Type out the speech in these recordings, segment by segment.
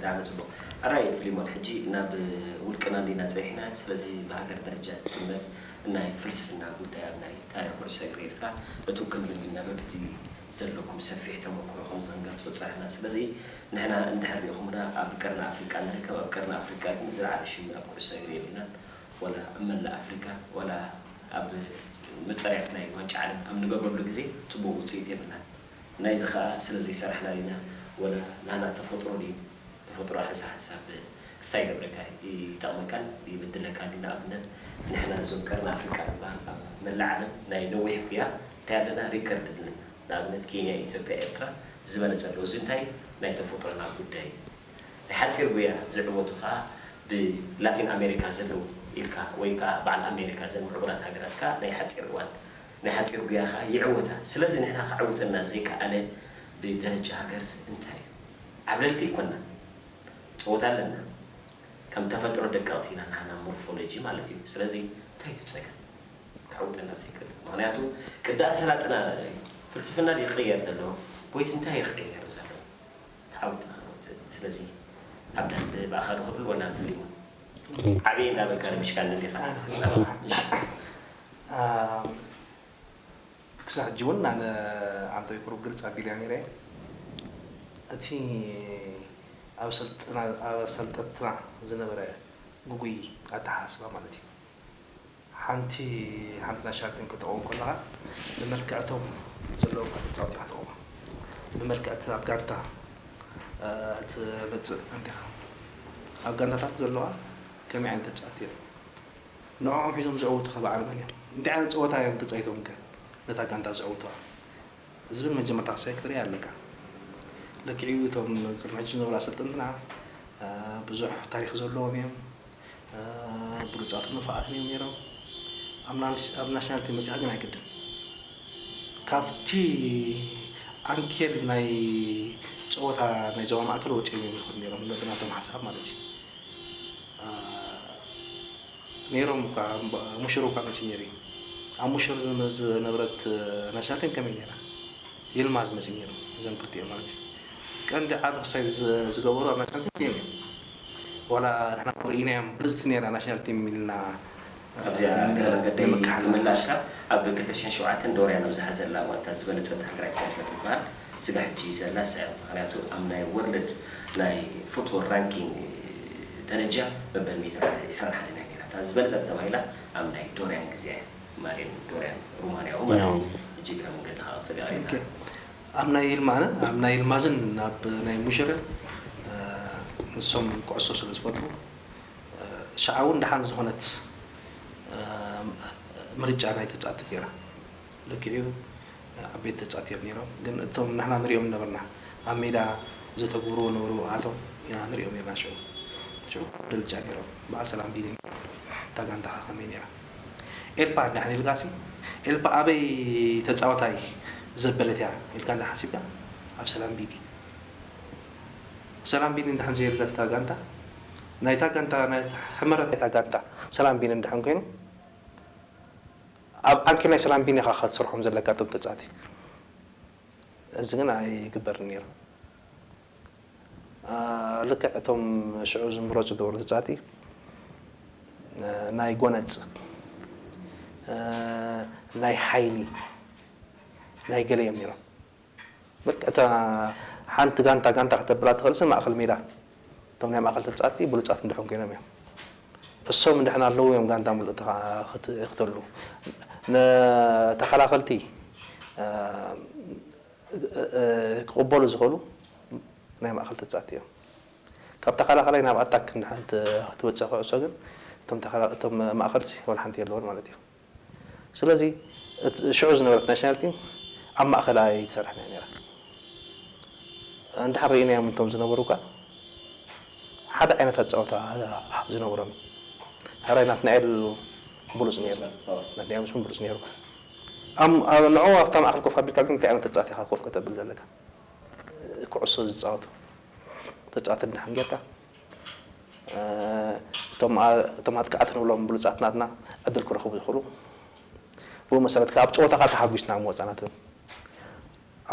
ብጣዕሚ ጽቡቕ። ኣራይ ፊሊሞን፣ ሕጂ ናብ ውልቅና እንዲና ጸኒሕና፣ ስለዚ ብሃገር ደረጃ ዝጥመት ናይ ፍልስፍና ጉዳይ ኣብ ናይ ታሪኽ ኩዕሶ እግሪ ኤርትራ እትውክል ምንድና በብቲ ዘለኩም ሰፊሕ ተመክሮ ከምዚ ክንገልጾ ጸኒሕና። ስለዚ ንሕና እንድሕር ርኢኹምና ኣብ ቀርኒ ኣፍሪቃ ንርከብ፣ ኣብ ቀርኒ ኣፍሪቃ ግን ዝለዓለ ሽም ኣብ ኩዕሶ እግሪ የብልናን፣ ወላ ኣብ መላእ ኣፍሪቃ፣ ወላ ኣብ መጸርያት ናይ ዋንጫ ዓለም ኣብ ንገብረሉ ግዜ ጽቡቕ ውጽኢት የብልናን። ናይዚ ኸኣ ስለ ዘይሰራሕና ዲና፣ ወላ ናና ተፈጥሮ ድዩ? ተፈጥሮ ሓንሳ ሓንሳብ ክስታይ ይገብረካ፣ ይጠቕመካን ይበድለካን እዩ። ንኣብነት ንሕና እዞም ቀርኒ ኣፍሪቃ ንበሃል ኣብ መላእ ዓለም ናይ ነዊሕ ጉያ እንታይ ኣለና? ሪከርድ ኣለና። ንኣብነት ኬንያ፣ ኢትዮጵያ፣ ኤርትራ ዝበለጸ ኣለዎ። እዚ እንታይ ናይ ተፈጥሮና ጉዳይ እዩ። ናይ ሓጺር ጉያ ዝዕወቱ ከኣ ብላቲን ኣሜሪካ ዘለዉ ኢልካ ወይ ከኣ በዓል ኣሜሪካ ዘን ምዕቡላት ሃገራት ከኣ ናይ ሓጺር እዋን ናይ ሓጺር ጉያ ከኣ ይዕወታ። ስለዚ ንሕና ከዕውተና ዘይከኣለ ብደረጃ ሃገርስ እንታይ እዩ? ዓብለልቲ ኣይኮንና፣ ጸወታ ኣለና። ከም ተፈጥሮ ደቀቕቲ ኢና ንሕና ሞርፎሎጂ ማለት እዩ። ስለዚ እንታይ እቲ ጸገም? ከዕውተና ዘይክእል። ምኽንያቱ ቅዲ ኣሰላጥና ፍልስፍና ድዩ ክቕየር ዘለዎ ወይስ እንታይ እዩ ክቕየር ዘለዎ? ተዓዊትና ክንወፅእ። ስለዚ ኣብ ዳንድ ብኣኻ ዶ ክብል ወላ ንፍሊሙ? ዓብየ እንዳበልካ ረቢሽካኒ እንዲኻ። እሺ። ክሳብ ሕጂ እውን ኣነ ዓንተወይ ቁሩብ ግልፂ ኣቢለያ ነይረ። እቲ ኣብ ሰልጥና ኣብ ሰልጠትና ዝነበረ ግጉይ ኣተሓሳስባ ማለት እዩ። ሓንቲ ሓንቲ ናሽናል ቲም ክትዕወት ከለኻ ብመልክዕ እቶም ዘለዉ ተፃወቲ ክትዕወት ብመልክዕ እቲ ኣብ ጋንታ ትመፅእ እንዲኻ። ኣብ ጋንታታት ዘለዋ ከመይ ዓይነት ተፃወቲ እዮም? ንዕኦም ሒዞም ዝዕወቱ ከ በዓል መን እዮም? እንታይ ዓይነት ፀወታ እዮም ተፃይቶም ከ ነታ ጋንታ ዘዕውቱዋ? ዝብል መጀመርታ ክሳይ ክትርኢ ኣለካ። ልክዕ እዩ፣ እቶም ቅድሚ ሕጂ ዝነበሩ ኣሰልጠንትና ብዙሕ ታሪክ ዘለዎም እዮም። ብሉፃትን ንፉዓትን እዮም ነይሮም። ኣብ ናሽናል ቲም መፂኻ ግን ኣይግድን ካብቲ ዓንኬል ናይ ፀወታ ናይ ዞባ ማእከል ወፂኦም እዮም ዝኸዱ ነይሮም፣ ብናቶም ሓሳብ ማለት እዩ። ነይሮም እኳ ሙሽር እኳ መፂኡ ነይሩ እዩ። ኣብ ሙሽር ዝነበረት ናሽናል ቲም ከመይ ነይራ? ይልማዝ መፂኡ ነይሩ። እዞም ክልቲኦም ማለት እዩ። ቀንዲ ዓቢ ክሳይ ዝገበሩ ኣብ ናሽናል ቲም እዮም። ዋላ ንሕና ርኢናዮም ብልፅቲ ነይራ ናሽናል ቲም ኢልና ኣብዚኣ እግረ መንገደይ ክምላሽካ ኣብ ክልተ ሽሕን ሸውዓተን ዶርያን ኣብ ዝሓዘላ እዋን እታ ዝበለፀት ሃገራዊት ጋንታ ትበሃል ስጋ ሕጂ ዘላ እሳ እያ። ምክንያቱ ኣብ ናይ ወርልድ ናይ ፉትቦል ራንኪንግ ደረጃ መበል ሚእትን ዒስራን ሓደን እያ ነይራ። እታ ዝበለፀት ተባሂላ ኣብ ናይ ዶርያን ግዜ እያ። ማሪን ዶርያን ሩማንያዊ ማለት እዩ። ሕጂ እግረ መንገድኻ ቀፅል ኢኻ ሪኢኻ። ኣብ ናይ ይልማነ ኣብ ናይ ይልማዝን ኣብ ናይ ሙሽርን ንሶም ኩዕሶ ስለ ዝፈልጡ ሸዓ እውን ደሓን ዝኾነት ምርጫ ናይ ተፃወቲ ገይራ። ልክዕ እዩ፣ ዓበይቲ ተፃወቲ እዮም ነይሮም፣ ግን እቶም ንሕና ንሪኦም ነበርና ኣብ ሜዳ ዘተግብርዎ ነበሩ ኣቶም ኢና ንሪኦም ነርና። ሽዑ ሽዑ ብልጫ ነይሮም። በዓል ሰላም ቢኒ እታ ጋንታኻ ከመይ ነይራ? ኤልፓ እንድሕን ኢልካሲ ኤልፓ ኣበይ ተፃዋታይ ዘበለት እያ ኢልካ እንድሕን ሓሲብካ ኣብ ሰላም ቢኒ ሰላም ቢኒ እንድሕን ዘየለፍታ ጋንታ ናይታ ጋንታ ሕመረት ናይታ ጋንታ ሰላም ቢኒ እንድሕን ኮይኑ ኣብ ዓንኬል ናይ ሰላም ቢኒ ኢኻ ክትሰርሖም ዘለካ እቶም ተፃቲ እዚ ግን ኣይግበርን ነይሩ። ልክዕ እቶም ሽዑ ዝምረፁ ዝነበሩ ተፃቲ ናይ ጎነፅ ናይ ሓይሊ ናይ ገለ እዮም ነይሮም። በቃ እታ ሓንቲ ጋንታ ጋንታ ከተብላ ትኽእልሲ ማእኸል ሜዳ እቶም ናይ ማእኸል ተፃቲ ብሉፃት እንድሕን ኮይኖም እዮም። እሶም እንድሕን ኣለዉ እዮም ጋንታ ሙሉእ ክትህሉ ንተኸላኸልቲ ክቕበሉ ዝኽእሉ ናይ ማእኸል ተፃቲ እዮም። ካብ ተኸላኸላይ ናብ ኣታክ እንድሕን ክትበፅእ ክዕሶ ግን እቶም ማእኸልሲ ወላ ሓንቲ የለውን ማለት እዩ። ስለዚ ሽዑ ዝነበረት ናሽናል ቲም ኣብ ማእኸል ኣይትሰርሕን እያ ነይራ። እንድሕር ርኢናዮም እንቶም ዝነበሩ እኳ ሓደ ዓይነት ኣፃወታ ዝነበሮም እዩ። ሕራይ ናትናኤል ብሉፅ ነይሩ። ናትናኤል ምስም ብሉፅ ነይሩ። ንዑ ኣብታ ማእኸል ኮፍ ኣቢልካ ግን እንታይ ዓይነት ተፃወቲ ኢኻ ኮፍ ከተብል ዘለካ? ኩዕሶ ዝፃወቱ ተፃወቲ እንድሕን ጌርካ እቶም ኣጥቃዕቲ ንብሎም ብሉፃት ናትና ዕድል ክረኽቡ ይኽእሉ። ብኡ መሰረት ከዓ ኣብ ፀወታ ከዓ ተሓጒስና ምወፃና ትብል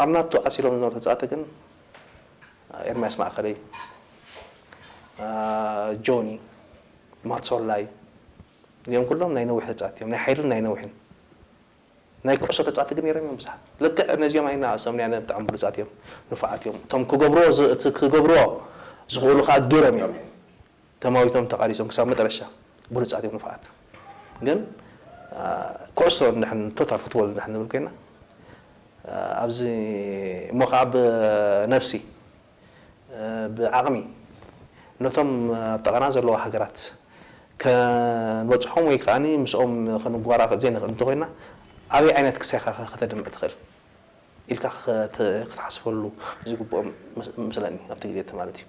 ኣብ ናቱ ዓሲሎም ዝነበሩ ተፃወቲ ግን ኤርምያስ ማእከለይ ጆኒ፣ ማትሶላይ፣ እዚኦም ኩሎም ናይ ነዊሕ ተጻወትቲ እዮም። ናይ ሓይልን ናይ ነዊሕን። ናይ ኩዕሶ ተጻወትቲ ግን ነይሮም እዮም ብዙሓት። ልክዕ ነዚኦም ኣይነኣእሶምን ኢና፣ ብጣዕሚ ብሉጻት እዮም፣ ንፉዓት እዮም። እቶም ክገብርዎ ዝ-፣ እቲ ክገብርዎ ዝኽእሉ ከኣ ገይሮም እዮም። ተማዊቶም ተቓሊሶም ክሳብ መጠረሻ ብሉጻት እዮም፣ ንፉዓት። ግን፣ አ፣ ኩዕሶ እንድሕን ቶታል ፉትቦል እንድሕን ንብል ኮይና፣ አ፣ ኣብዚ እሞ ከኣ ብነብሲ፣ አ፣ ብዓቕሚ ነቶም ኣብ ጥቓና ዘለዋ ሃገራት ከንበጽሖም ወይ ከኣ ምስኦም ክንጓራፈጥ ዘይንኽእል እንተኾይና፣ ኣበይ ዓይነት ክሳይ ኢኻ ከተድምዕ ትኽእል? ኢልካ ክተ-፣ ክትሓስበሉ ዝግብኦም መስ-፣ መስለኒ ኣብቲ ግዜ እቲ ማለት እዩ።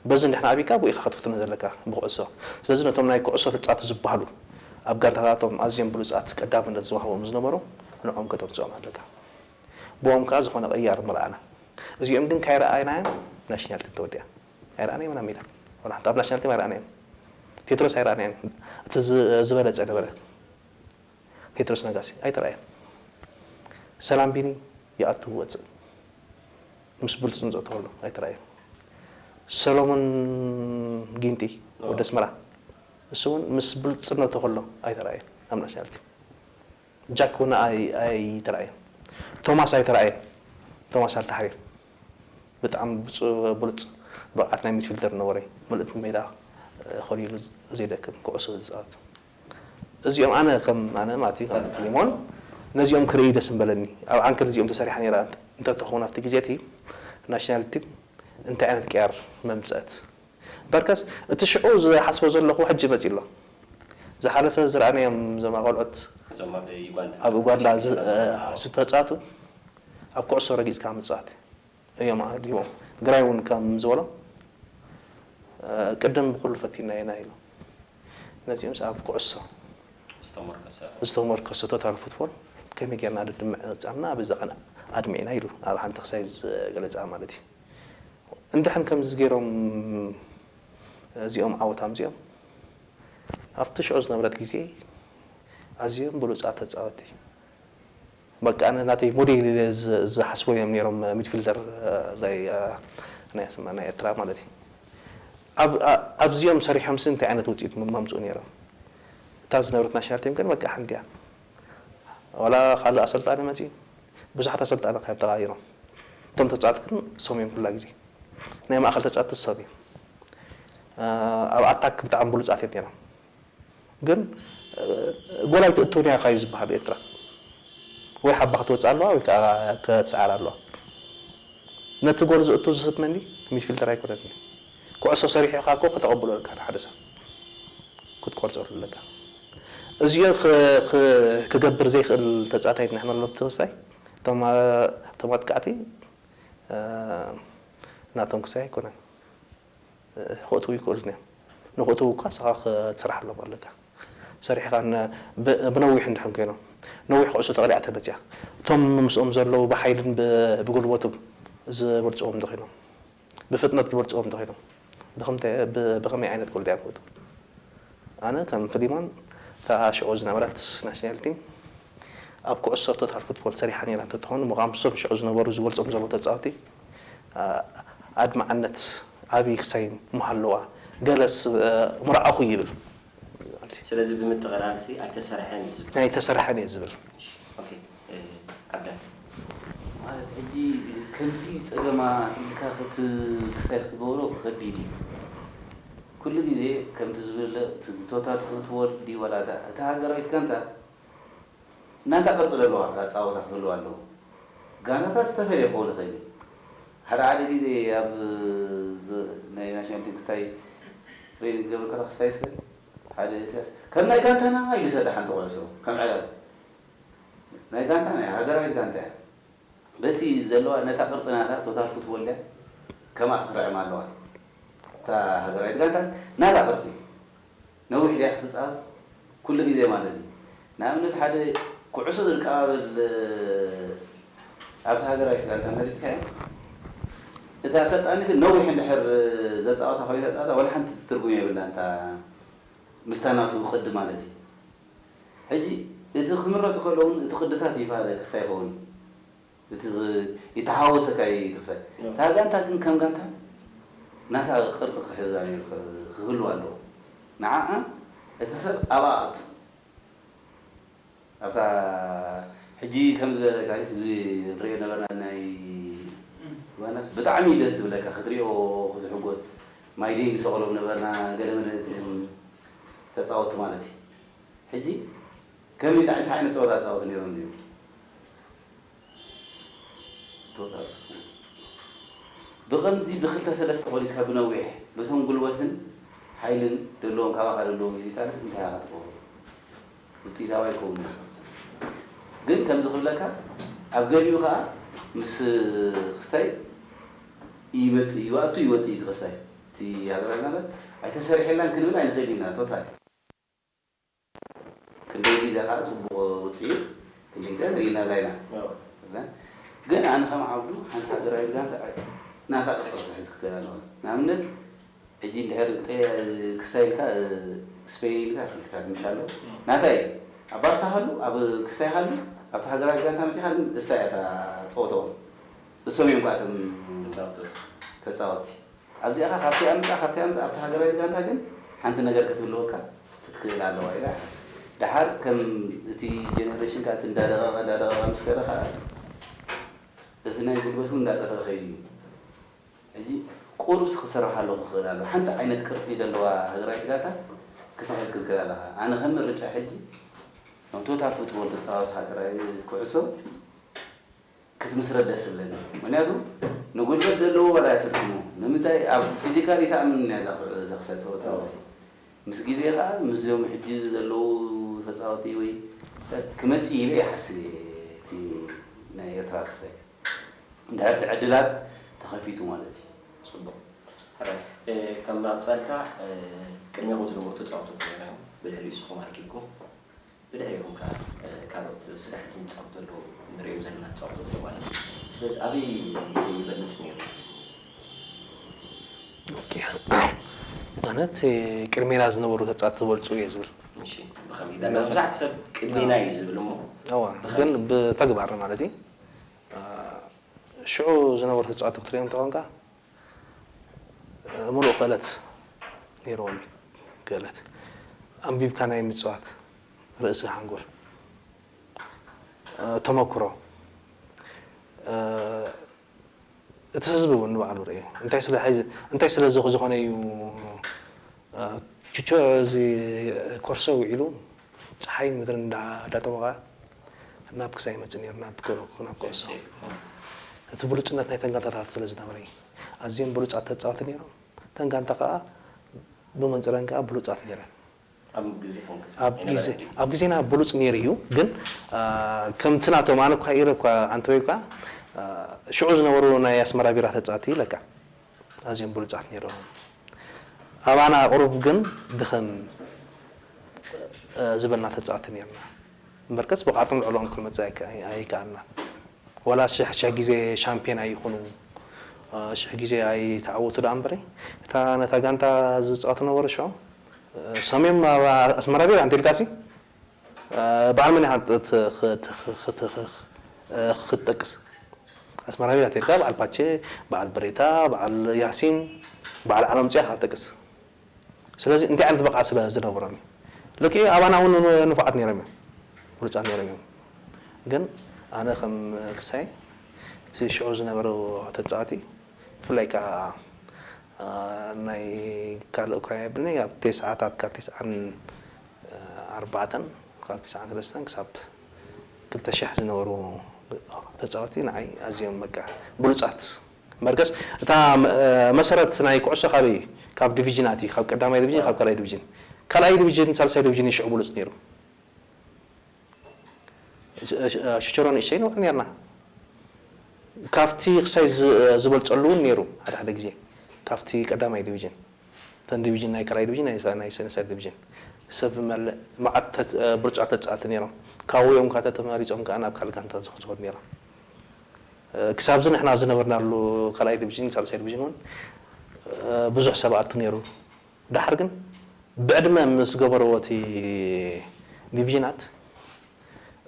በዚ ንሕና ኣቢካ ብኡ ኢኻ ክትፍትኖ ዘለካ ብኩዕሶ። ስለዚ ነቶም ናይ ኩዕሶ ተጻወትቲ ዝበሃሉ ኣብ ጋንታታቶም ኣዝዮም ብሉጻት ቀዳምነት ዝወሃቦም ዝነበሩ ንዕኦም ከተምጽኦም ኣለካ። ብኦም ከኣ ዝኾነ ቅያር ምረኣና። እዚኦም ግን ካይረኣናዮም ናሽናል ቲም ተወዲኣ። ኣይረኣናዮምን ኣብ ሜዳ። ወላ ሓንቲ ኣብ ናሽናል ቲም ኣይረኣናዮም። ቴድሮስ ኣይረኣናዮን። እቲ ዝ-፣ ዝበለጸ ነበረ። ቴድሮስ ነጋሲ ኣይተራእየን። ሰላም ቢኒ ይኣቱ ይወጽእ። ምስ ብሉጽነቱ ከሎ ኣይተራእየን። ሰሎሞን ጊንቲ ወዲ ኣስመራ፣ እሱ እውን ምስ ብሉጽነቱ ከሎ ኣይተራእየን ኣብ ናሽናል ቲም። ጃክ እውን ኣይ-፣ ኣይተራእየን። ቶማስ ኣይተራእየን። ቶማስ ኣልተሕሪር ብጣዕሚ ብጹ-፣ ብሉጽ ብቕዓት ናይ ሚድፊልደር ነበረ። ምልእቲ ሜዳ፣ እ፣ ኾሊሉ ዘይደክም ኩዕሶ ዝጻወት። እዚኦም ኣነ ከም፣ ኣነ ማለት እዩ፣ ከም ፊሊሞን ነዚኦም ክርኢ ደስ ምበለኒ። ኣብ ዓንከል እዚኦም ተሰሪሓ ነይራ እንተ-፣ እንተትኸውን ኣብቲ ግዜ እቲ ናሽናል ቲም እንታይ ዓይነት ቅያር መምጸት? እምበርከስ እቲ ሽዑ ዝሓስቦ ዘለኹ ሕጂ መጺኡ ኣሎ። ዝሓለፈ ዝረኣናዮም እዞም ቆልዑት እዞም ኣብ ዩጋንዳ። ኣብ ኡጋንዳ ዝ-፣ እ፣ ዝተጻቱ ኣብ ኩዕሶ ረጊጽካ ምጻት እዮም ኣድሂቦም። ግራይ እውን ከም ዝበሎ፣ እ፣ ቅድም ብኹሉ ፈቲና ኢና ኢሉ። ነዚኦም ኣብ ኩዕሶ ዝተመርከሰ። ዝተመርከሰ ቶታል ፉትቦል ከመይ ጌርና ደድምዕ ጻምና በዛ ቀን ኣድሚዕና ኢሉ ኣብ ሓንቲ ክሳይ ዝገለጻ ማለት እዩ። እንድሕን ከምዚ ገይሮም እዚኦም ዓወት ኣምጺኦም ኣብቲ ሽዑ ዝነበረት ግዜ ኣዝዮም ብሉጻት ተጻወትቲ በቃ ኣነ ናተይ ሞዴል ኢለ ዝ-፣ ዝሓስቦ እዮም ነይሮም ሚድፊልደር፣ እ፣ ናይ፣ እ፣ ናይ ስማ ናይ ኤርትራ ማለት እዩ። ኣብ-፣ ኣ-፣ ኣብዚኦም ሰሪሖምሲ እንታይ ዓይነት ውጽኢት ም-፣ መምጽኡ ነይሮም? እታ ዝነበረት ናሽናል ቲም ግን በቃ ሓንቲ እያ። ዋላ ካልእ ኣሰልጣኒ መጺኡ፣ ብዙሓት ኣሰልጣኒ ካብ ተቓይሮም። እቶም ተጻወትቲ ግን እሶም እዮም ኩላ ግዜ። ናይ ማእከል ተጻወትቲ እሶም እዮም። እ፣ ኣብ ኣታክ ብጣዕሚ ብሉጻት እዮም ነይሮም። ግን፣ እ፣ ጎል ኣይትእትውን እያ ካዩ ዝበሃል ብኤርትራ። ወይ ሓባ ክትወጽእ ኣለዋ ወይ ከኣ ክትስዓር ኣለዋ። ነቲ ጎል ዘእቱ ዝህብ መን እዩ? ሚድፊልደር ኣይኮነን። ኩዕሶ ሰሪሑ ኢኻ እኮ ከተቐብሎ ኣለካ ንሓደ ሰብ። ክትቆርጸሉ ኣለካ። እዚኦ ክ-፣ ክ-፣ ክገብር ዘይክእል ተጻዋታይ ንሕና ኣሎ ተወሳይ። እቶም፣ እ፣ እቶም ኣጥቃዕቲ፣ እ፣ ናቶም ክሳይ ኣይኮነን። ክእትዉ ይኽእሉን እዮም። ንኽእትዉ እኳ ንስኻ ክትሰርሓሎም ኣለካ። ሰሪሕካ ን-፣ ብ-፣ ብነዊሕ እንድሕን ኮይኖም፣ ነዊሕ ኩዕሶ ተቐሊዓ ተመፅያ፣ እቶም ምስኦም ዘለዉ ብሓይልን ብ-፣ ብጉልበቶም ዝበልፅዎም እንተኾይኖም፣ ብፍጥነት ዝበልፅዎም እንተኾይኖም፣ ብኸምተ-፣ ብ-፣ ብኸመይ ዓይነት ጎል ድዮም ክእትዉ? ኣነ ከም ፍሊሞን፣ እታ ሽዑ ዝነበረት ናሽናል ቲም ኣብ ኩዕሶ ቶታል ፉትቦል ሰሪሓ ነይራ እንተትኾን፣ እሞ ከምሶም ሽዑ ዝነበሩ ዝበልፆም ዘለዉ ተፃወቲ፣ ኣ-፣ ኣድማዕነት ዓብዪ ክሳይ ምሃለዋ፣ ገለስ፣ እ፣ ምርኣኹ ይብል። ስለዚ ብምጥቕላል ሲ ኣይተሰርሐን እዩ ዝብል። ኣይተሰርሐን እዩ ዝብል። ኦኬ፣ እ፣ ዓብዳት። ማለት ሕጂ ከምዚ ጸገማ ኢልካ ክት-፣ ክሳይ ክትገብሮ ከቢድ እዩ። ኩሉ ግዜ ከምቲ ዝብል እቲ ቶታል ፉትቦል ድዩ ዋላ እታ፣ እታ ሃገራዊት ጋንታ ናታ ቅርጺ ዘለዋ ኣጻወታ ክህልዋ ኣለዎ። ጋንታታት ዝተፈልየ ክኸውን ይኽእል እዩ። ሓደ ሓደ ግዜ ኣብ ዝ-፣ ናይ ናሽናል ቲም ክታይ ትሬኒንግ ክገብር ከለኻ ክስታይ ስለ ሓደ ኢሳያስ ከም ናይ ጋንታና ኢሉ ይሰዳ ሓንቲ ኩዕሶ ከም ዕላል ናይ ጋንታ ናይ ሃገራዊት ጋንታ እያ። በቲ ዘለዋ ነታ ቅርጺ ናታ ቶታል ፉትቦል ድያ ከምኣ ክትርዕም ኣለዋ። እታ ሃገራዊት ጋንታ ናታ ቅርጺ ነዊሕ ድያ ክትጻወት? ኩሉ ግዜ ማለት እዩ። ንኣብነት ሓደ ኩዕሶ ዝቀባበል ኣብቲ ሃገራዊት ጋንታ መሪጽካዮ፣ እቲ ኣሰልጣኒ ግን ነዊሕ እንድሕር ዘጻወታ ኮይኑ ተጻወታ ወላ ሓንቲ ትርጉም የብላን፣ እታ ምስታ ናቱ ቅዲ ማለት እዩ። ሕጂ እቲ ክምረጽ ከሎ እውን እቲ ቅድታት ይፋለ ክስታይ ይኸውን እዩ። እቲ ይተሓዋወሰካ እዩ እቲ ክስታይ። እታ ጋንታ ግን ከም ጋንታ ናታ ቅርጺ ክሕዛ ነይሩ፣ ክህልዋ ኣለዎ። ንዓኣ እቲ ሰብ ኣብኣ ኣቱ ኣብታ ሕጂ ከም ዝበለካ እዚ ንሪኦ ነበርና ናይ ጓና ብጣዕሚ ደስ ዝብለካ ክትሪኦ ክትሕጎት ማይደይ ንሰቕሎም ነበርና ገለ መለ እቲኦም ተጻወትቲ ማለት እዩ። ሕጂ ከመይ እንታይ ዓይነት ጸወታ ጻወቱ ነይሮም እዚኦም? ቶታል ብኸምዚ ብክልተ ሰለስተ ቆሊስካ ብነዊሕ በቶም ጉልበትን ሓይልን ደለዎም ካባኻ ደለዎም ፊዚካልስ እንታይ ኢኻ ትገብሮ? ውፅኢታዊ ኣይከውን። ግን ከምዚ ክብለካ ኣብ ገሊኡ ከዓ ምስ ክስታይ ይመፅእ ይዋእቱ ይወፅእ እቲ ክስታይ እቲ ሃገራዊ ናበር ኣይተሰሪሐላን ክንብል ኣይንኽእል ኢና ቶታል ክንደይ ግዜ ከዓ ፅቡቅ ውፅኢት ክንደይ ግዜ ርኢና ላይና ግን ኣነ ከም ዓብዱ ሓንቲ ሃገራዊ ጋንታ ናታ ቅርፂ ክትሕዝ ክትኽእል ኣለዋ ንኣብነት ሕጂ እንድሕር ክስታይ ኢልካ ስፔን ኢልካ ኣትሌቲካ ምሽ ኣሎ ናታይ ኣብ ባርሳ ሃሉ ኣብ ክስታይ ሃሉ ኣብቲ ሃገራዊ ጋንታ መፂኻ ግን እሳ እያ እታ ፀወተኦም እሶም እዮም ከኣቶም ተፃወቲ ኣብዚኣ ኸዓ ካብቲ ኣምፃ ካብቲ ኣምፃ ኣብቲ ሃገራዊ ጋንታ ግን ሓንቲ ነገር ክትህልወካ ክትክእል ኣለዋ ኢለ ይሓስብ። ደሓር ከም እቲ ጀነሬሽን ከዓ እቲ እንዳደቐቐ እንዳደቐቐ ምስ ከደ ከዓ እቲ ናይ ጉልበት እውን እንዳጠፈ ከይዱ እዩ። ሕጂ ቁሩብስ ክስርሓሉ ክኽእል ኣለዎ። ሓንቲ ዓይነት ቅርፂ ዘለዋ ሃገራዊት ጋንታ ክትሕዝ ክትክእል ኣለኻ። ኣነ ከም ምርጫ ሕጂ ቶታል ፉትቦል ትፃወት ሃገራዊ ኩዕሶ ክትምስረት ደስ ዝብለኒ ምክንያቱ ንጉልበት ዘለዎ ዋላ ትድክሞ ንምንታይ ኣብ ፊዚካል ይተኣምን እያ እዛ ክሳይ ፀወታ እዚ ምስ ግዜ ከዓ ምስዚኦም ሕጂ ዘለዉ ተፃወቲ ወይ ክመፅእ ኢለ ይሓስብ እየ እቲ ናይ ኤርትራ ክሳይ እንድሕር እቲ ዕድላት ተኸፊቱ ማለት እዩ ፅቡቅ ከም ኣብፃልካ ቅድሚኹም ዝነበሩ ተፃወቱ ነይሮም ብድሕሪ ንስኹም ኣርኪብኩም ብድሕሪኹም ከዓ ካልኦት ስራሕ ዝፃወቱ ኣለዉ ንሪኦም ዘለና ተፃወቱ ኣለዉ ማለት እዩ ስለዚ ኣበይ ግዜ ይበልፅ ነይሩ ማለት ቅድሜና ዝነበሩ ተፃወቲ ትበልፁ እየ ዝብል ብከመይ መብዛሕቲ ሰብ ቅድሜና እዩ ዝብል እሞ ግን ብተግባር ማለት እዩ ሽዑ ዝነበሩ ተፃወቲ ክትሪኦም ተኾንካ ምሉእ ክእለት ነይርዎም እዩ ክእለት ኣንቢብካ ናይ ምፅዋት ርእሲ ሓንጎል ተመክሮ እቲ ህዝቢ እውን ንባዕሉ ርእየ እንታይ ስለ እንታይ ስለ ዝኾነ እዩ ቹቾ እዚ ኮርሶ ውዒሉ ፀሓይን ምድርን እንዳጠወቐ ናብ ክሳይ ይመፅእ ነይሩ ናብ ናብ ኩዕሶ እቲ ብሉፅነት ናይ ተንጋንታታት ስለ ዝነበረ እዩ ኣዝዮም ብሉፃት ተፃወቲ ነይሮም ተንጋንታ ከዓ ብመንፅረን ከዓ ብሉፃት ነይረን ኣብ ግዜ ኣብ ግዜና ብሉፅ ነይሩ እዩ ግን ከምቲ ናቶም ኣነ እኳ ኢረ እኳ ኣንተወይ እኳ ሽዑ ዝነበሩ ናይ ኣስመራ ቢራ ተፃወቲ ኢለካ ኣዝዮም ብሉፃት ነይሮም ኣባና ቁሩብ ግን ድኸም ዝበልና ተፃወቲ ነይርና እምበርከስ ብቕዓቶም ልዕሎም ክንመፅእ ኣይከኣልና ወላ ሽሕ ሽሕ ግዜ ሻምፒዮን ኣይኹኑ ሽሕ ግዜ ኣይተዓወቱ ደኣ እምበሪ እታ ነታ ጋንታ ዝፃወቱ ነበሩ ሽዑ ሰሜም ኣብ ኣስመራ ቢራ እንተልካሲ በዓል መን ኢኻ ክትጠቅስ ኣስመራ ቢራ እንተልካ በዓል ፓቼ በዓል ብሬታ በዓል ያሲን በዓል ዓለም ፅያ ክትጠቅስ ስለዚ እንታይ ዓይነት ብቕዓት ስለ ዝነበሮም እዩ ልክ ኣባና እውን ንፉዓት ነይሮም እዮም ብሉፃት ነይሮም እዮም ግን ኣነ ከም ክሳይ እቲ ሽዑ ዝነበሩ ተፃዋቲ ብፍላይ ከዓ ናይ ካልእ ኩራ የብልኒ ኣብ ተስዓታት ካብ ተስዓን ኣርባዕተን ካብ ተስዓን ሰለስተን ክሳብ ክልተ ሽሕ ዝነበሩ ተፃወቲ ንዓይ ኣዝዮም በቃ ብሉፃት መርገስ እታ መሰረት ናይ ኩዕሶ ካበይ ካብ ዲቪዥን ኣቲ ካብ ቀዳማይ ዲቪዥን ካብ ካልኣይ ዲቪዥን ካልኣይ ዲቪዥን ሳልሳይ ዲቪዥን ሽዑ ብሉፅ ነይሩ ሽቸሮ ንእሽተይ ንውዕል ነርና ካብቲ ክሳይ ዝበልፀሉ እውን ነይሩ ሓደ ሓደ ግዜ ካብቲ ቀዳማይ ዲቪዥን እተን ዲቪዥን ናይ ካልኣይ ዲቪዥን ናይ ሳልሳይ ዲቪዥን ሰብ መለ መዓት ብርጫ ተፃወቲ ነይሮም ካብኡ እዮም ካተ ተመሪፆም ከዓ ናብ ካልእ ጋንታ ዝኸዱ ነይሮም ክሳብዚ ንሕና ዝነበርናሉ ካልኣይ ዲቪዥን ሳልሳይ ዲቪዥን እውን ብዙሕ ሰብ ኣቱ ነይሩ ዳሓር ግን ብዕድመ ምስ ገበርዎ እቲ ዲቪዥናት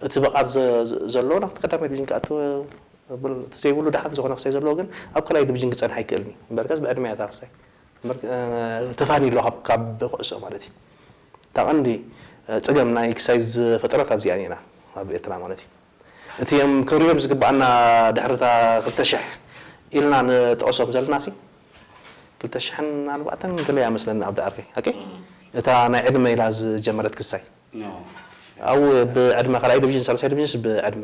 እቲ ብቕዓት ዘለዎ ናብቲ ቀዳማይ ዲቪዥን ክኣቱ ዘይብሉ ደሓን ዝኾነ ክሳይ ዘለዎ ግን ኣብ ካልኣይ ዲቪዥን ክፀንሕ ኣይክእልን እዩ እምበርከስ ብዕድመ እያ ታክሳይ እምበር፣ እ፣ ተፋንዩ ኣሎ ካብ፣ ካብ ኩዕሶ ማለት እዩ። እታ ቀንዲ፣ እ፣ ጸገም ናይ ክሳይ ዝፈጠረት ኣብዚኣ ኢና ኣብ ኤርትራ ማለት እዩ። እቲ እዮም ክሪኦም ዝግባኣና ድሕሪ እታ ክልተ ሽሕ ኢልና ንጠቕሶም ዘለና ሲ፣ ክልተ ሽሕን ኣርባዕተን ገለ እያ መስለኒ ኣብ ዳኣርከይ። ኦኬ? እታ ናይ ዕድመ ኢላ ዝጀመረት ክሳይ። ኖ። ኣብኡ ብዕድመ ካልኣይ ዲቪዥን፣ ሳልሳይ ዲቪዥንስ ብዕድመ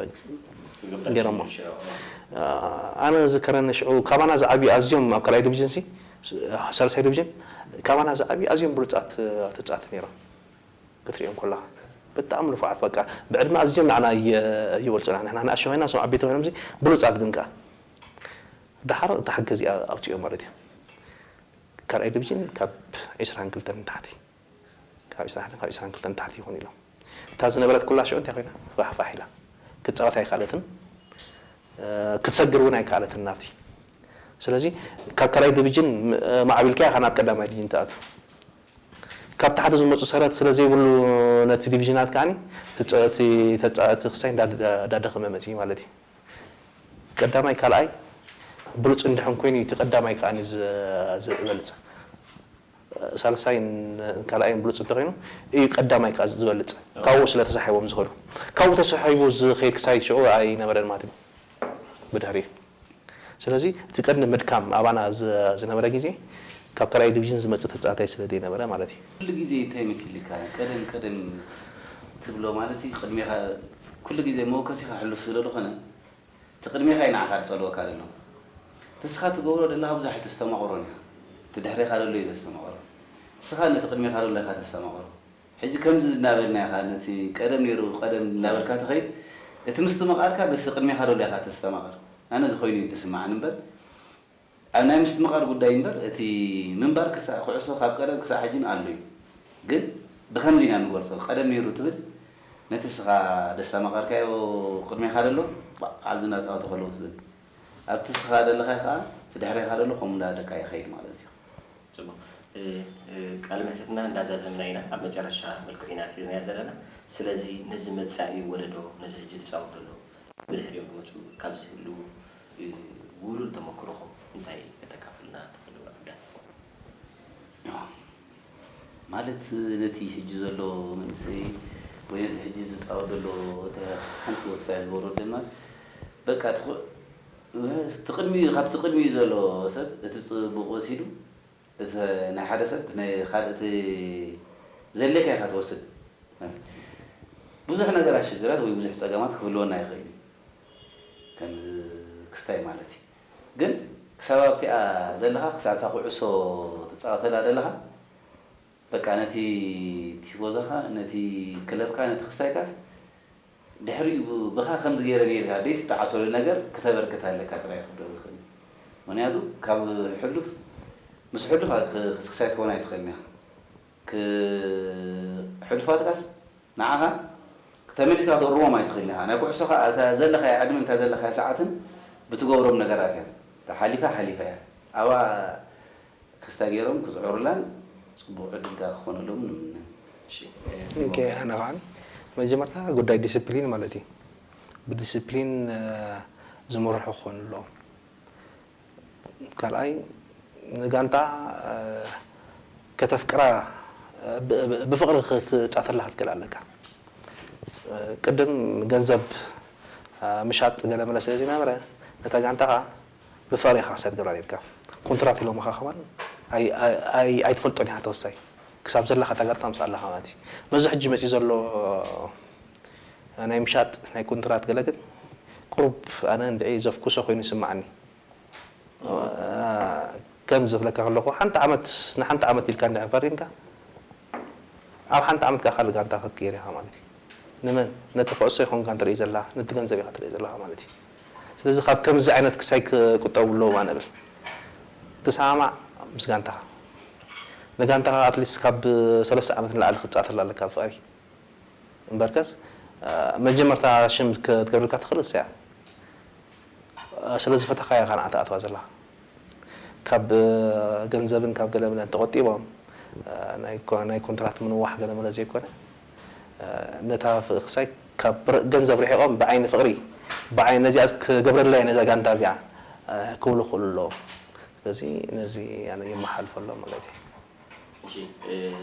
ገይሮሞ። ሽዑ፣ ኖ። አ፣ ኣነ ዝከረኒ ሽዑ ካባና ዝዓብዩ ኣዝዮም ኣብ ካልኣይ ዲቪዥን ሲ፣ ስ-፣ ሳልሳይ ዲቪዥን ካባና ዝዓብዩ ኣዝዮም ብሉጻት ተጻወትቲ ነይሮም። ክትሪኦም ከለኻ ብጣዕሚ ንፉዓት፣ በቃ ብዕድመ ኣዝዮም ንዓና ይ-፣ ይበልጹና። ንሕና ንኣሽቱ ኮይና፣ እሶም ዓበይቲ ኮይኖም ሲ ብሉጻት ግን ከኣ። ደሓር እታ ሕጊ እዚኣ ኣውጺኦም ማለት እዩ። ካልኣይ ዲቪዥን ካብ ዒስራን ክልተን ንታሕቲ፣ ካብ ዒስራን ሓደን ካብ ዒስራን ክልተን ንታሕቲ ይኹን ኢሎም። እታ ዝነበረት ኩላ ሽዑ እንታይ ኮይና? ፋሕፋሕ ኢላ። ክትጻወት ኣይከኣለትን፣ እ፣ ክትሰግር እውን ኣይከኣለትን ናብቲ። ስለዚ ካብ ካልኣይ ዲቪዥን ም-፣ ማዕቢልካ ኢኻ ናብ ቀዳማይ ዲቪዥን ትኣቱ። ካብ ታሕቲ ዝመጹ ሰረት ስለ ዘይብሉ ነቲ ዲቪዥናት ከኣኒ እቲ ጸ-፣ እቲ ተጻ-፣ እቲ ክሳይ እንዳ-፣ እንዳደኸመ መጺኡ ማለት እዩ። ቀዳማይ ካልኣይ ብሉጽ እንድሕን ኮይኑ እቲ ቀዳማይ ከኣኒ ዝ-፣ ዝበልጽ። ሳልሳይን ካልኣይን ብሉጽ እንተኾይኑ እዩ ቀዳማይ ከኣ ዝበልጽ። ካብኡ ስለ ተሳሒቦም ዝኸዱ። ካብኡ ተሳሒቡ ዝኸይድ ክሳይ ሽዑ ኣይነበረን ማለት እዩ። ብድሕሪኡ። ስለዚ እቲ ቀንዲ ምድካም ኣባና ዝ-፣ ዝነበረ ግዜ ካብ ካልኣይ ዲቪዥን ዝመጽእ ተጻዋታይ ስለ ዘይነበረ ማለት እዩ። ኩሉ ግዜ እንታይ መሲልካ? ቀደም ቀደም ትብሎ ማለት እዩ፣ ቅድሜኻ ኩሉ ግዜ መወከሲኻ ሕሉፍ ስለ ዝኾነ፣ እቲ ቅድሜኻ እዩ ንዓኻ ዝጸልወካ ዘሎ። እቲ ንስኻ ትገብሮ ዘለኻ ብዙሕ ኣይተስተማቕሮን ኢኻ። እቲ ድሕሬኻ ዘሎ እዩ ዘስተማቕሮ። ንስኻ ነቲ ቅድሜኻ ዘሎ ኢኻ ተስተማቕሮ። ሕጂ ከምዚ እናበልና ኢኻ፣ ነቲ ቀደም ነይሩ ቀደም እናበልካ ትኸይድ፣ እቲ ምስትምቓርካ በቲ ቅድሜኻ ዘሎ ኢኻ ተስተማቕር። ኣነ እዚ ኮይኑ እዩ ዝስምዓኒ እምበር፣ ኣብ ናይ ምስትምቓር ጉዳይ እምበር፣ እቲ ምንባር ክሳ-፣ ኩዕሶ ካብ ቀደም ክሳዕ ሕጂ ኣሎ እዩ። ግን ብኸምዚ ኢና ንገልጾ። ቀደም ነይሩ ትብል፣ ነቲ ንስኻ ዘስተማቐርካዮ ቅድሜኻ ዘሎ፣ በዓል ዝናጻወቱ ከለዉ ትብል። ኣብቲ ንስኻ ዘለኻዮ ከኣ፣ እቲ ድሕሬኻ ዘሎ ከምኡ እንዳበለካ ይኸይድ ማለት እዩ። ጽቡቕ። እ፣ እ፣ ቃለ መሕትትና እንዳዛዘምና ኢና። ኣብ መጨረሻ መልክዑ ኢና ኣትሒዝናዮ ዘለና። ስለዚ ነዚ መጻኢ ወለዶ፣ ነዚ ሕጂ ዝጻወት ዘሎ፣ ብድሕሪኦም ዝመጹ ካብ ዝህልዉ፣ እ፣ ውሉል ተመክሮኹም እንታይ ከተካፍሉና ትኽእሉ ኣብዳት? ማለት ነቲ ሕጂ ዘሎ መንእሰይ ወይ ነቲ ሕጂ ዝጻወት ዘሎ፣ እቲ ሓንቲ ወሳኝ ዝገብሮ ድማ በቃ ትኽ-፣ እቲ ቅድሚኡ፣ ካብቲ ቅድሚኡ ዘሎ ሰብ እቲ ጽቡቕ ወሲዱ፣ እቲ ናይ ሓደ ሰብ ናይ ካልእ እቲ ዘድልየካ ኢኻ ትወስድ። ብዙሕ ነገራት ሽግራት ወይ ብዙሕ ጸገማት ክህልወና ይኽእል እዩ። ከም ክስታይ ማለት እዩ። ግን ክሳብ ኣብቲኣ ዘለኻ፣ ክሳብ እታ ኩዕሶ ትጻወተላ ዘለኻ፣ በቃ ነቲ ቲፎዞኻ፣ ነቲ ክለብካ፣ ነቲ ክስታይካስ ድሕሪኡ ብ-፣ ብኻ ከምዚ ገይረ ነይርካ ደይ ትጠዓሰሉ ነገር ክተበርክት ኣለካ ጥራይ ክብሎ ዝኽእል። ምኽንያቱ ካብ ሕሉፍ፣ ምስ ሕሉፍ ክ-፣ ክትክሳይ ትኸውን ኣይትኽእልን ኢኻ። ክ-፣ ሕሉፋትካስ ንዓኻ ተመሊስካ ክትእርሞም ኣይትኽእልን ኢኻ። ናይ ኩዕሶኻ እታ ዘለኻያ ዕድመን እታ ዘለኻያ ሰዓትን ብትገብሮም ነገራት እያ። እታ ሓሊፋ ሓሊፋ እያ። ኣብኣ ክስታይ ገይሮም ክጽዕሩላን ጽቡቕ ዕድል ከኣ ክኾነሎምን ንምነ። እሺ፣ እ፣ ኦኬ፣ ኣነ ኸዓ መጀመርታ ጉዳይ ዲስፕሊን ማለት እዩ። ብዲስፕሊን፣ እ፣ ዝምርሑ ክኾኑ ኣለዎም። ካልኣይ፣ ንጋንታ፣ እ፣ ከተፍቅራ፣ እ፣ ብ-፣ ብ-፣ ብፍቕሪ ክትጻተላ ክትክእል ኣለካ። እ፣ ቅድም ገንዘብ፣ እ፣ ምሻጥ ገለ መለ ስለ ዝነበረ፣ ነታ ጋንታ ኸዓ ብፍቕሪ ኢኻ ክትገብራ ነይርካ። ኮንትራት ኢሎምኻ ከማን ኣይ-፣ ኣይ-፣ ኣይ-፣ ኣይትፈልጦን ኢኻ ተወሳይ። ክሳብ ዘለኻ እታ ጋንታ ምስኣ ኣለኻ ማለት እዩ። ነዚ ሕጂ መጺኡ ዘሎ ናይ ምሻጥ ናይ ኮንትራት ገለ ግን ቁሩብ ኣነ እንድዒ ዘፍኩሶ ኮይኑ ይስምዓኒ። ከም ዝብለካ ከለኹ ሓንቲ ዓመት፣ ንሓንቲ ዓመት ኢልካ እንድዒ ፈሪምካ ኣብ ሓንቲ ዓመት ከኣ ካልእ ጋንታ ክትቅይር ኢኻ ማለት እዩ። ንመን? ነቲ ኩዕሶ ይኹን ጋንታ ትርኢ ዘላ፣ ነቲ ገንዘብ ኢኻ ትርኢ ዘለኻ ማለት እዩ። ስለዚ ካብ ከምዚ ዓይነት ክሳይ ክቁጠቡ ኣለዎም ኣነ እብል። ተሰማማዕ ምስ ጋንታኻ። ንጋንታኻ ኣትሊስት ካብ ሰለስተ ዓመት ንላዕሊ ክትጻተላ ኣለካ ብፍቕሪ። እምበርከስ፣ እ፣ መጀመርታ ሽም ክትገብረልካ ትኽእል እሳ እያ። እ፣ ስለ ዝፈተኻያ ኢኻ ንዓ ትኣትዋ ዘለኻ። ካብ፣ እ፣ ገንዘብን ካብ ገለመለን ተቖጢቦም፣ እ፣ ናይ ኮ-፣ ናይ ኮንትራት ምንዋሕ ገለመለ ዘይኮነ፣ እ፣ ነታ ፍ-፣ ክሳይ ካብ ር-፣ ገንዘብ ርሒቖም ብዓይኒ ፍቕሪ፣ ብዓይ-፣ ነዚኣ ክገብረላ እየ ነዛ ጋንታ እዚኣ፣ እ፣ ክብሉ ክኽእሉ ኣለዎም። ስለዚ ነዚ ኣነ የመሓልፎ ኣሎ ማለት እዩ። እሺ፣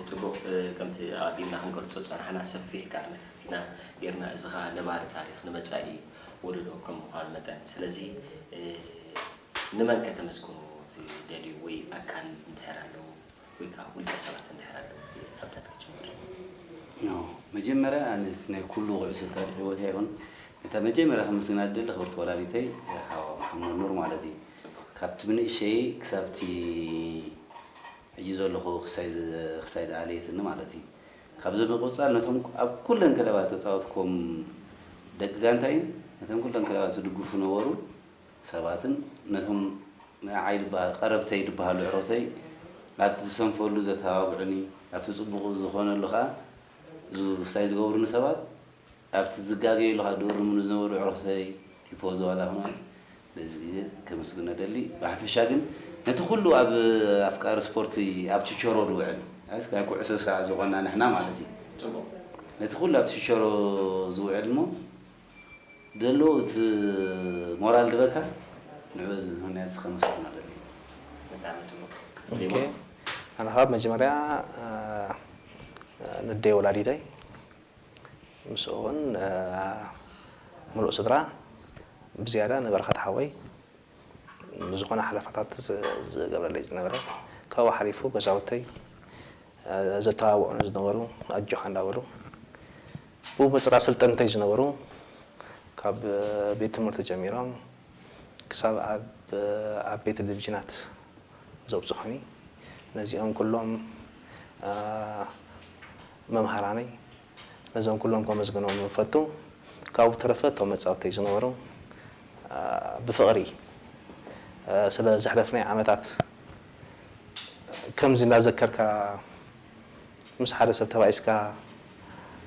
ጽቡቕ። ከምቲ ኣቐዲምና ክንገልጾ ዝጸናሕና፣ ሰፊሕ ቃለ መሕትት ኢና ጌርና። እዚ ኸኣ ነባሪ ታሪኽ ንመጻኢ ወለዶ ከም ምዃኑ መጠን፣ ስለዚ ንመን ከተመስግኑ ትደልዩ? ወይ ኣካል እንድሕር ኣለዉ፣ ወይ ከኣ ውልቀ ሰባት እንድሕር ኣለዉ፣ ኣብዳት ክጅምር። መጀመርያ ኣነ ናይ ኩሉ ኩዕሶ ታሪኽ ህይወት ኣይኹን፣ እታ መጀመርያ ከመስግና ዝደሊ ክብርቲ ወላዲተይ፣ ሓዋ መሓመድ ኑር ማለት እዩ። ካብቲ ብንእሸይ ክሳብቲ ሕጂ ዘለኹ ክሳይ ዝኣለየትኒ ማለት እዩ። ካብዚ ብምቕፃል ነቶም ኣብ ኩለን ክለባት ተፃወትኩም ደቂ ጋንታይን ነቶም ኩለን ክለባት ዝድግፉ ነበሩ ሰባትን ነቶም ንዓይ ዝበሃል ቀረብተይ ዝበሃሉ ዕሮተይ ኣብቲ ዝሰንፈሉ ዘተባብዑኒ ኣብቲ ፅቡቕ ዝኾነሉ ከዓ ክሳይ ዝገብሩኒ ሰባት ኣብቲ ዝጋገየሉ ከዓ ድእርሙኒ ዝነበሩ ዕሮክተይ ቲፎዞ ዋላ ኹናት በዚ ግዜ ከመስግኖ ደሊ። ብሓፈሻ ግን ነቲ ኩሉ ኣብ ኣፍቃሪ ስፖርቲ ኣብ ችቸሮ ዝውዕል ኣስ ናይ ኩዕሶ ሰዓ ዝኾና ንሕና ማለት እዩ። ነቲ ኩሉ ኣብ ችቸሮ ዝውዕል እሞ ደሎ እቲ ሞራል ዝበካ ንዑ እዚ ምክንያት ከመስግኖ ደሊ። ብጣዕሚ ጽቡቕ። ኦኬ። ኣነ ካብ መጀመርያ ንደይ ወላዲተይ ምስኡ እውን ምሉእ ስድራ ብዝያዳ ንበረኸት ሓወይ ዝኾነ ሓለፋታት ዝገብረለይ ዝነበረ ካብኡ ሓሊፉ ገዛውተይ ዘተባብዑኒ ዝነበሩ ኣጆኻ እንዳበሉ ብኡ መፅራ ስልጠንተይ ዝነበሩ ካብ ቤት ትምህርቲ ጀሚሮም ክሳብ ኣብ ዓበይቲ ድብጅናት ዘብፅሑኒ ነዚኦም ኩሎም መምሃራነይ ነዞም ኩሎም ከመስግኖም እፈቱ። ካብኡ ተረፈ እቶም መፃወተይ ዝነበሩ ብፍቕሪ ስለ ዘሕለፍናይ ዓመታት ከምዚ እናዘከርካ ምስ ሓደ ሰብ ተባኢስካ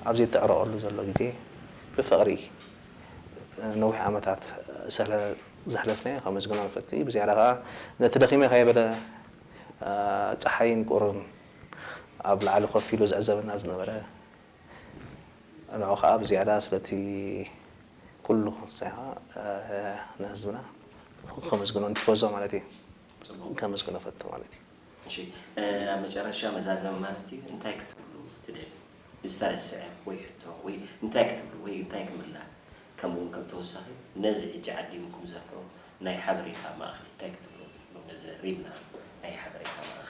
ኣብዚ እተዕረቐሉ ዘሎ ግዜ ብፍቕሪ ነዊሕ ዓመታት ስለ ዘሕለፍናዮ ከመስግኖም እፈቲ። ብዝያዳ ከዓ ነቲ ደኺመ ከይበለ ፀሓይን ቁርን ኣብ ላዕሊ ኮፍ ኢሉ ዝዕዘበና ዝነበረ ንዑ ከዓ ብዝያዳ ስለቲ ኩሉ ክንሳይኻ ንህዝብና ከመስግኖ ንቲፎዞ ማለት እዩ ከመስግኖ ፈቱ ማለት እዩ። እሺ፣ ኣብ መጨረሻ መዛዘሚ ማለት እዩ እንታይ ክትብሉ ትደልዩ? ዝተረስዐ ወይ ሕቶ ወይ እንታይ ክትብሉ ወይ እንታይ ክምላእ ከምኡ እውን ከም ተወሳኺ ነዚ ሕጂ ዓዲምኩም ዘሎ ናይ ሓበሬታ ማእኸል እንታይ ክትብሉ ትኽእሉ ነዚ ሪምና ናይ ሓበሬታ ማእኸል?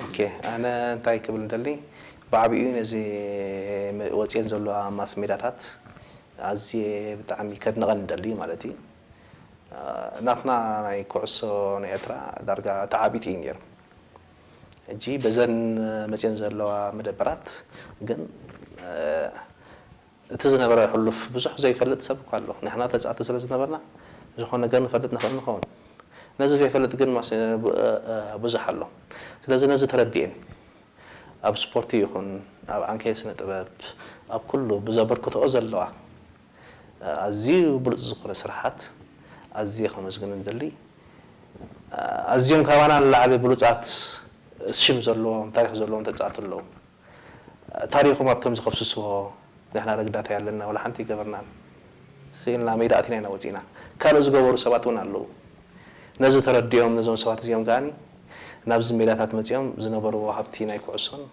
ኦኬ ኣነ እንታይ ክብል ንደሊ ብዓብኡ ነዚ ወፅየን ዘለዋ ማስ ሜዳታት ኣዝየ ብጣዕሚ ከድንቐን ንደሊ ማለት እዩ። ናትና ናይ ኩዕሶ ንኤርትራ ዳርጋ ተዓቢጡ እዩ ነይሩ። ሕጂ በዘን መፅየን ዘለዋ መደበራት ግን እቲ ዝነበረ ሕሉፍ ብዙሕ ዘይፈልጥ ሰብ እኳ ኣሎ። ንሕና ተፃእቲ ስለ ዝነበርና ዝኾነ ነገር ንፈልጥ ንኽእል ንኸውን። ነዚ ዘይፈልጥ ግን ብዙሕ ኣሎ። ስለዚ ነዚ ተረዲኤን ኣብ ስፖርቲ ይኹን ኣብ ዓንኬል ስነ ጥበብ ኣብ ኩሉ ብዘበርክትኦ ዘለዋ ኣዝዩ ብሉፅ ዝኾነ ስራሓት ኣዝየ ከመስግን ንደሊ። ኣዝዮም ካባና ንላዕሊ ብሉፃት ሽም ዘለዎም ታሪክ ዘለዎም ተፃእቲ ኣለዉ። ታሪኮም ኣብ ከምዚ ከፍስስዎ ንሕና ረግዳታይ ኣለና ወላ ሓንቲ ኣይገበርናን ኢልና ሜዳ ኣቲና ኢና ወፂእና። ካልእ ዝገበሩ ሰባት እውን ኣለዉ። ነዚ ተረዲኦም ነዞም ሰባት እዚኦም ከዓኒ ናብዚ ሜዳታት መፂኦም ዝነበርዎ ሃብቲ ናይ ኩዕሶን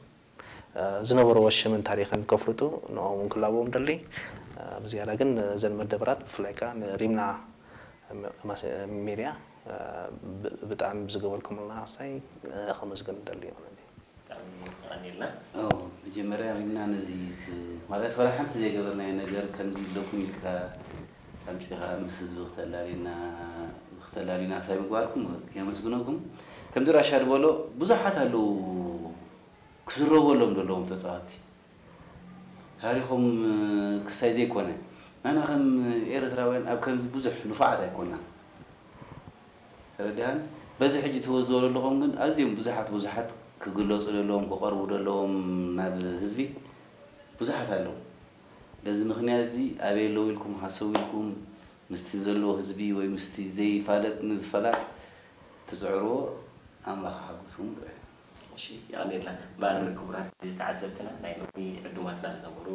ዝነበርዎ ሽምን ታሪክን ከፍልጡ ንኦም እውን ክላበዎም ደሊ። ብዝያዳ ግን እዘን መደበራት ብፍላይ ከዓ ንሪምና ሜድያ ብጣዕሚ ብዝገበርኩምልና ሓሳይ ከመስግን ደሊ ማለት እዩ። ብጣዕሚ የቐንየልና። መጀመርያ ሪምና ነዚ ማለት ወላ ሓንቲ ዘይገበርናዮ ነገር ከምዚ ኣለኩም ኢልካ ኣምፂኻ ምስ ህዝቢ ክተላልየና ክተላልዩና ሓሳይ ምግባርኩም የመስግነኩም። ከምዚ ራሻ ዝበሎ ብዙሓት ኣለዉ ክዝረበሎም ዘለዎም ተፃወቲ ታሪኾም ክሳይ ዘይኮነ ናና ከም ኤርትራውያን ኣብ ከምዚ ብዙሕ ንፉዓት ኣይኮናን። ተረዲሃን በዚ ሕጂ ትወዝዎ ዘለኹም ግን ኣዝዮም ብዙሓት ብዙሓት ክግለፁ ዘለዎም ክቐርቡ ዘለዎም ናብ ህዝቢ ብዙሓት ኣለዉ። በዚ ምኽንያት እዚ ኣበይ ኣለዉ ኢልኩም ሃሰው ኢልኩም ምስቲ ዘለዎ ህዝቢ ወይ ምስቲ ዘይፋለጥ ንፈላጥ ትፅዕርዎ ኣምላኽ ሓጉስኩም ጥራሕ። እሺ የቐንየልና። እምበኣር ክቡራት ተዓዘብትና ናይ ሎሚ ዕዱማትና ዝነበሩ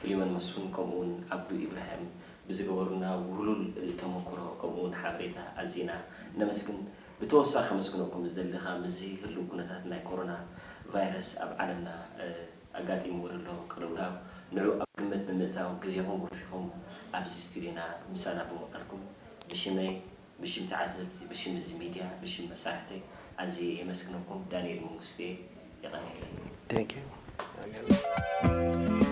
ፍሊሞን መስፍን ከምኡ እውን ኣብዱ ኢብራሂም ብዝገበሩልና ውህሉል ተመክሮ ከምኡ እውን ሓበሬታ ኣዚና ነመስግን። ብተወሳኺ ከመስግነኩም ዝደሊ ከዓ ምስዚ ህሉው ኩነታት ናይ ኮሮና ቫይረስ ኣብ ዓለምና ኣጋጢምዎ ዘሎ ቅልውላው ንዑ ኣብ ግምት ብምእታው ግዜኹም ወፊኹም ኣብዚ ስቱድዮና ምሳና ብምቕራብኩም ብሽመይ ብሽም ተዓዘብቲ ብሽም እዚ ሚድያ ብሽም መሳርሕተይ ኣዝየ የመስግነኩም። ዳንኤል መንግስቴ የቐንየለይ። Thank you.